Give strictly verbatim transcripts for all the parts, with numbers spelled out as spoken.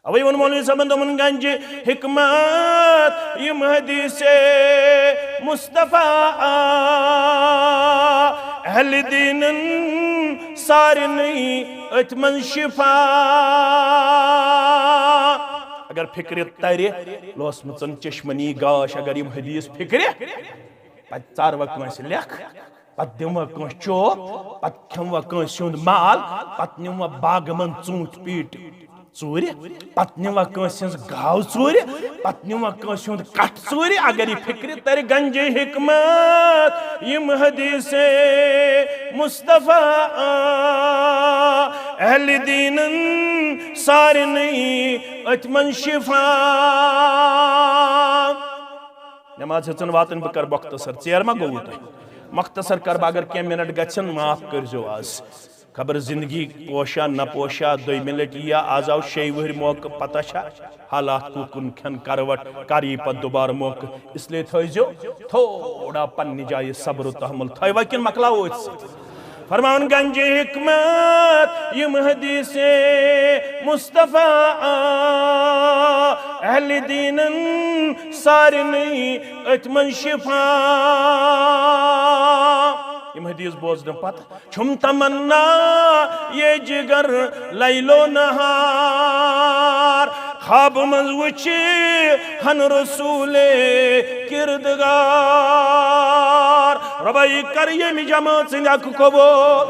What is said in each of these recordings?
اوے ووٚن مولوی صٲبن، دوٚپُن، گنجہِ حکمت یِم حدیث مصطفیٰ آ، اہل دیٖنن سارنٕے أتھۍ منٛز شفا۔ اگر فکرِ ترِ، لوسمٕژن چشمن یی گاش، اگر یِم حدیث فکرِ، پتہٕ ژاروا کٲنٛسہِ لیکھ، پتہٕ دِموا کٲنٛسہِ چوب، پتہٕ کھٮ۪موا کٲنٛسہِ ہُنٛد مال، پتہٕ نِموا باغہٕ منٛز ژوٗنٛٹھۍ پیٖٹۍ ژوٗرِ، پتہٕ نِموا کٲنٛسہِ ہٕنٛز گاو ژوٗرِ، پتہٕ نِموا کٲنٛسہِ ہُنٛد کٹھ ژوٗرِ۔ اگر یہِ فکرِ ترِ، گنجہِ حکمت یِم حدیث مصطفیٰ آ، اہل دیٖنن سارنٕے أتھۍ منٛز شفا۔ نماز ہیٚژٕن واتٕنۍ، بہٕ کرٕ مۄختصر، ژیر ما گوٚوٕ تۄہہِ؟ مۄختصر کرٕ بہٕ، اگر کینٛہہ منٹ گژھن، معاف کٔرۍزیو آز۔ خبر زندگی پوشا نہ پوشا، دوٚیمہِ لٹہِ یِیا۔ آز آو شیٚیہِ وٕہٕرۍ موقعہٕ، پتہ چھا؟ حالات کُکُن کھٮ۪ن کروٹ، کر یی پتہٕ دُبارٕ موقعہٕ۔ اس لیے تھٲیزیو تھوڑا پننہِ جایہِ صبر و تحمل۔ تھٲیوا کِنہٕ مۄکلاوو أتھۍ سۭتۍ؟ فرماوان، گنجہِ حکمت یِم حدیث مصطفیٰ آ، اہل دیٖنن سارنٕے أتھۍ منٛز شفا۔ یِم حدیث بوزنہٕ پتہٕ چھُم تمنا یہ جگر لیل و نہار، خواب منٛز وٕچھِ ہن رسول کردگار۔ رۄبا، یہِ کر ییٚمہِ جمٲژ سٕنٛدِ حق قبول،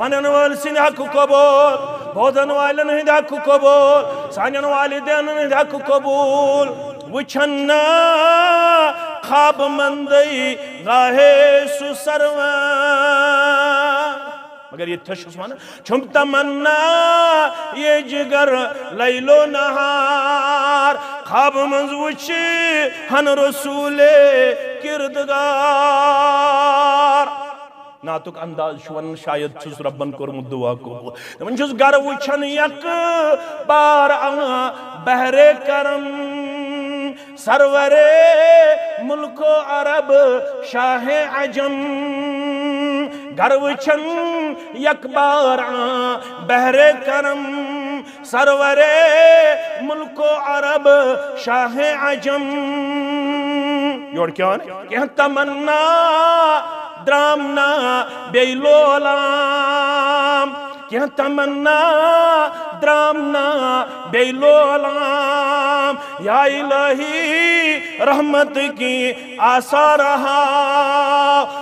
ونن وٲلۍ سٕنٛدِ حق قبول، بوزن والٮ۪ن ہٕنٛدِ حق قبول، سانٮ۪ن والدینن ہٕنٛدِ حق قبول۔ وٕچھن نا خواب مندے گاہے سُہ سروان۔ مگر ییٚتہِ تھٔج چھُس ونان، چھُم تمنا یہ جگر لیل و نہار، خواب منٛز وٕچھِ ہن رسول کردگار۔ نعتُک انداز چھُ ونان، شاید چھُس رۄبن کوٚرمُت دعا قبول۔ دپان چھُس، گر وٕچھن یک بار آ بحر کرم، سرور ملک و عرب شاہ عجم۔ گر وٕچھن یک بار آ بحر کرم، سرور ملک و عرب شاہ عجم۔ یور کیٛاہ ونان؟ کینٛہہ تمنا درام نا بیٚیہِ لولام، کینٛہہ تمنا درام نا بیٚیہِ لولام۔ یا الہی رحمت کی آثار ہاو۔